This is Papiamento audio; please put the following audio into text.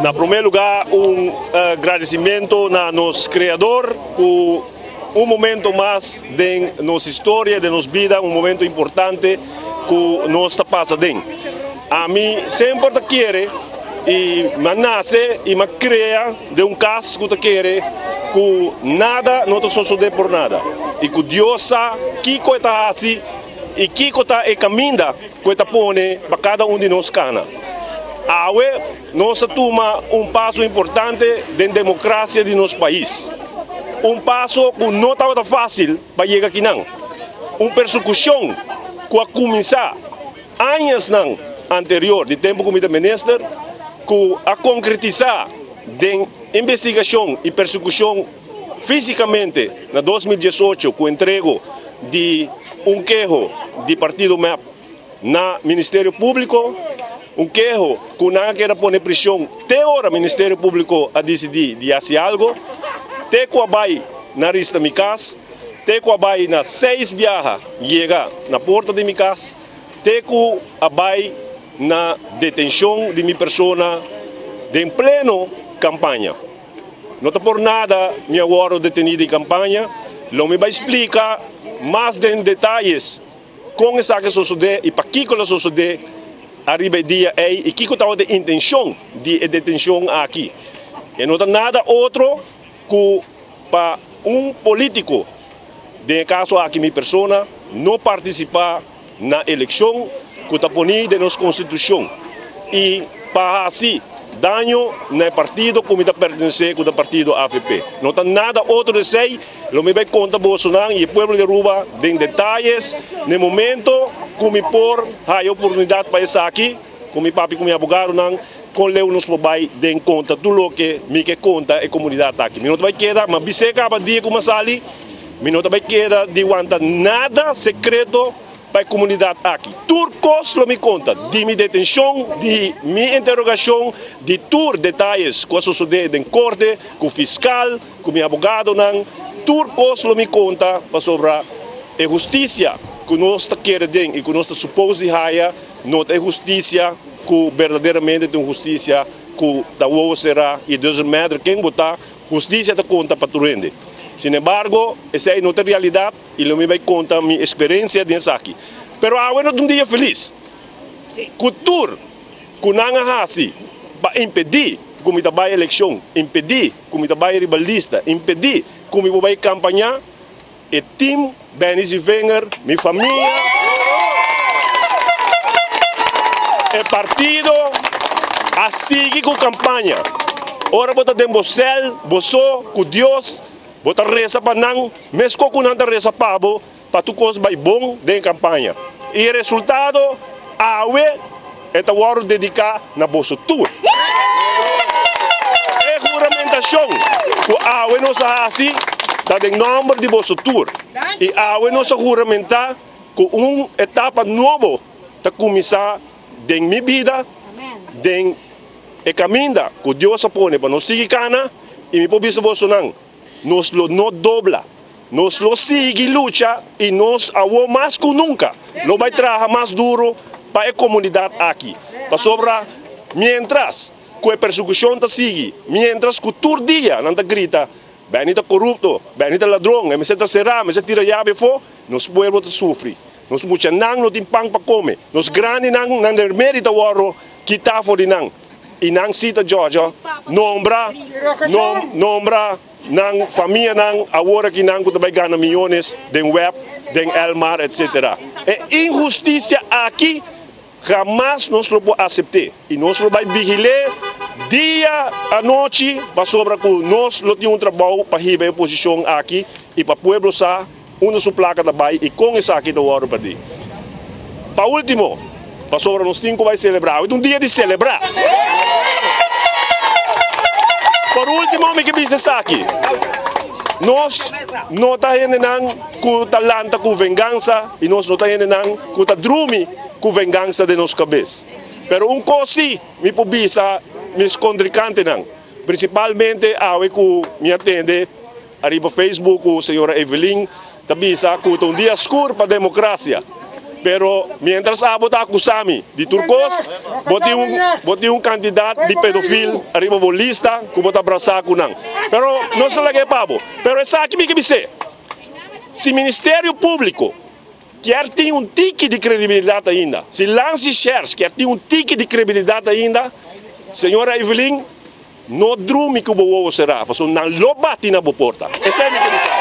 Na promé lugá un gradisimentu na nos Kreador ku un momento mas den nos historia, den nos bida, un momento importante ku nos ta pasa den. Ami semper ta kere i mi a nase i mi a krea den un kas ku ta kere ku nada no ta sosodé por nada i ku Dios sa kiko e ta hasi i kiko ta e kaminda ku e ta pone pa kada un di nos kana. Awe nos a tuma un paso importante den demokrasia di nos pais. Un paso ku no tabata fásil pa yega akinan. Un persekushon ku a kuminsá añasnan anterior di tempu ku mi ta minister, ku a konkretisá den investigashon i persekushon físikamente na 2018 ku entrego di un keho di partido mep na Ministerio Públiko, un keho ku nan a keda pone prishon te ora Ministerio Públiko a disidí di hasi algo, te ku a bai na rista mi kas, te ku a bai na seis biaha yega na porta di mi kas, te ku a bai na detenshon di mi persona den pleno kampaña. No ta por nada mi a wòrdu detení den kampaña, lo mi bai splika mas den detayes kon esaki a sosodé i pakiko lo a sosodé ariba e dia ei i kiko tabata e intenshon di e detenshon aki. E no ta nada otro ku pa un polítiko, den e kaso aki mi persona, no partisipá na elekshon ku ta poní den nos konstitushon i pa hasi daño na e partido ku mi ta pertenesé ku ta partido avp. No ta nada otro di esei, lo mi bai konta bosonan i e pueblo di Aruba den detayes na e momento ku mi por haya oportunidat pa esaki ku mi papia ku mi abogadonan kon leu nos por bai den konta tur loke mi ke konta e komunidat aki. Mi no ta bai keda, mi a bis'é kaba dia ku mi a sali. Mi no ta bai keda di wanta nada sekreto pa e komunidat aki. Tur kos lo mi konta, di mi detenshon, di mi interogashon, di tur detayes ku a sosodé den korte, ku fiskal, ku mi abogadonan, tur kos lo mi konta pasobra e hustisia ku nos ta kere den i ku nos ta supos di haya no ta e hustisia ku berdaderamente ta un hustisia ku ta wowo será i doesn't matter ken bo ta, Hustisia ta konta pa tur hende. Sin embargo, esei no ta realidat i lo mi bai konta mi eksperensia den esaki. Pero awe no ta un dia felis. Ku tur ku nan a hasi pa impedí ku mi ta bai elekshon, impedí ku mi ta bai riba lista, impedí ku mi por bai kampañá, e team Benny Zivinger, mi famia, e partido a sigui ku kampaña. Ora bo ta den bo sèl, bo so ku Dios, bo ta resa pa nan meskos ku nan ta resa pa bo pa tur kos bai bon den e kampaña. I e resultado awe e ta wòrdu dediká na boso tur. E huramentashon ku awe nos a hasi ta den nòmber di boso tur. I awe nos a huramentá ku un etapa nobo ta kuminsá den mi bida, den e kaminda ku Dios a pone pa nos sigui kana, i mi por bisa bosonan, nos lo no dobla, nos lo sigui lucha i nos awor mas ku nunka lo bai traha mas duru pa e komunidat aki, pasobra miéntras ku e persekushon ta sigui, miéntras ku tur dia nan ta grita Benny ta korupto, Benny ta ladron, e mester ta será, mester tira yabi afó, nos pueblo ta sufri. Nos muchanan no tin pan pa kome, nos grandinan nan remedio ta wòrdu kitá for di nan, i nan sí ta djòdjò nombra, nombra nan famianan awor aki nan ku ta bai gana miyones den web, den Elmar, etsetera. E inhustisia aki Hamas nos lo por asept'é i nos lo bai vigil'é dia anochi pasobra ku nos lo tin un trabou pa hiba e oposishon aki i pa pueblo sa unda su plaka ta bai i kon esaki ta wòrdu pèrdí. Pa último, pasobra nos tin ku bai selebrá, awe ta un dia di selebrá. Por último mi ke bisa esaki, nos no ta hendenan ku ta lanta ku vengansa i nos no ta hendenan ku ta drumi ku vengansa den nos kabes. Pero un kos sí mi por bisa mis kontrikantenan, prinsipalmente awe ku mi a tende ariba Facebook ku señora Evelyn ta bisa ku ta un dia skur pa demokrasia. Pero mientras abo ta akusá mi di tur kos, bo tin un bo tin un kantidat di pedofil ariba bo lista ku bo ta brasá ku nan. Pero nos ta laga e pa bo. Pero esaki mi ke bis'é, si Ministerio Públiko kier tin un tiki di kredibilidat ainda, si Landsrecherche kier tin un tiki di kredibilidat ainda, señora Evelyn, No drumi ku bo wowo será, pasobra nan lo bati na bo porta. Esei mi ke bisa.